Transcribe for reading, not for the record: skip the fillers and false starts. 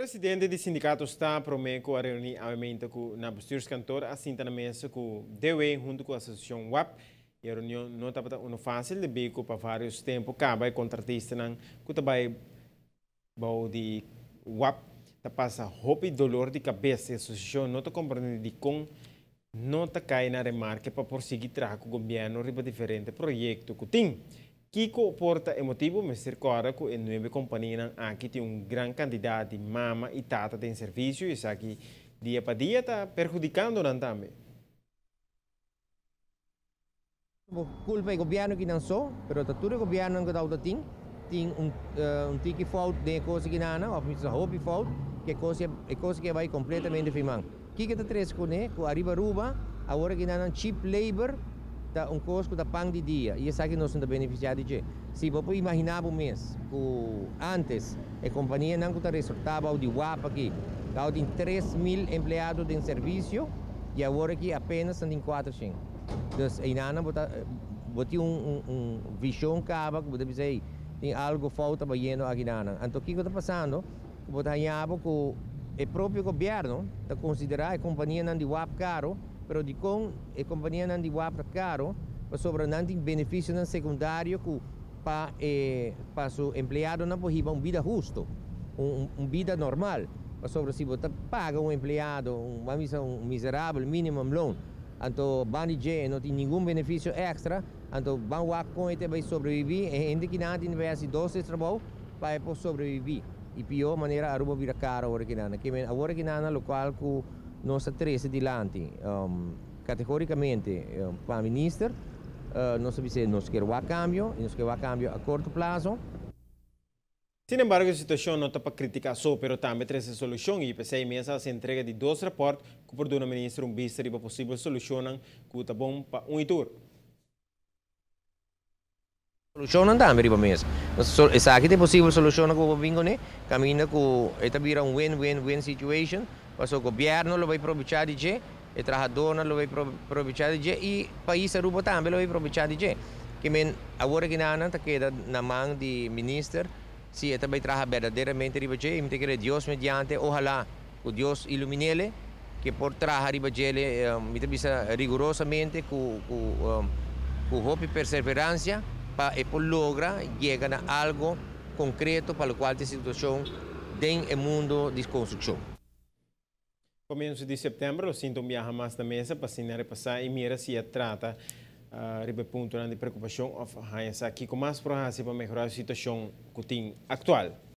Presidente di sindicato sta prome cu a reuni awe cu na bestuurskantoor a sinta na mesa cu DW hunto cu asociacion WAP. E reunion no tabata uno facil debi cu pa varios tempo caba e contratistanan cu ta bay bou di WAP ta pasa hopi dolor di cabes. E asociacion no ta comprende di con no ta cay na remarke pa por sigui traha cu gobierno riba diferente proyecto cu tin. Kico por ta e motibo? Mester corda cu e nuebe companianan aki tin un gran cantidad di mama y tata den servicio y esaki dia pa dia ta perhudicando nan tambe. Culpa e gobierno aki nan so, pero ta tur e gobiernonan cu ta tin, tin un tiki fout den e cos aki nan, of mester hopi fout, cu e cos aki a bay completamente firman. Kico ta trece cune? Cu ariba Aruba, awor aki nan cheap labor ta un cos cu ta pan di dia y esaki nos no ta beneficia di dje. Si bo por imagina bo mes cu antes e companianan cu ta resortaba di WAP aki, tabatin 3000 empleado den servicio y awor aki apenas nan tin 400. Dus einan bo ta bo tin un vision caba cu bo ta bisa, "Hey, tin algo falta bayendo aki nan." Anto kico ta pasando? Bo ta haya bo cu e propio gobierno ta considera e companianan di WAP caro, pero di con e companianan di WAP ta caro? Pasobra nan tin beneficionan secundario cu pa su empleadonan por hiba un bida husto, un bida normal. Pasobra si bo ta paga un empleado, ban bisa, un miserabel minimum loan, anto banda di dje no tin ningun beneficio extra, anto ban wak con e ta bay sobrevivi. E hende aki nan tin bay dos trabou pa por sobrevivi. Y pior manera Aruba bira caro awor aki nan. Kiermen awor aki nan locual cu nos a trece dilanti categoricamente pa minister, nos a bisa nos kier cambio y nos kier cambio a corto plazo. Sin embargo, e situacion no ta pa critica so, pero tambe trece solucion y p'esey mes a entrega di dos rapport cu por duna minister un bista riba posibel solucion cu ta bon pa un y tur. Solucion tambe riba mesa. Esaki tin posibel solucion cu bin cune, caminda cu e ta bira un win-win-win situation, paso gobierno lo bay aprovecha di dje, e trahadornan lo bay aprovecha di dje y pais Aruba tambe lo bay aprovecha di dje. Kiermen awor aki nan ta keda na man di minister si e tambe traha berdaderamente riba dje y mi ta kere Dios mediante, ojalá cu Dios ilumin'e cu por traha riba dje, mi ta bisa rigurosamente cu hopi perseverancia pa e por logra yega na algo concreto pa locual ta e situacion den mundo di construccion. Comienso di september, lo sinta un biaha mas na mesa pa asina repasa y mira si a trata riba punto di preocupacion of aki cu mas por pa mehora e situacion cu tin actual.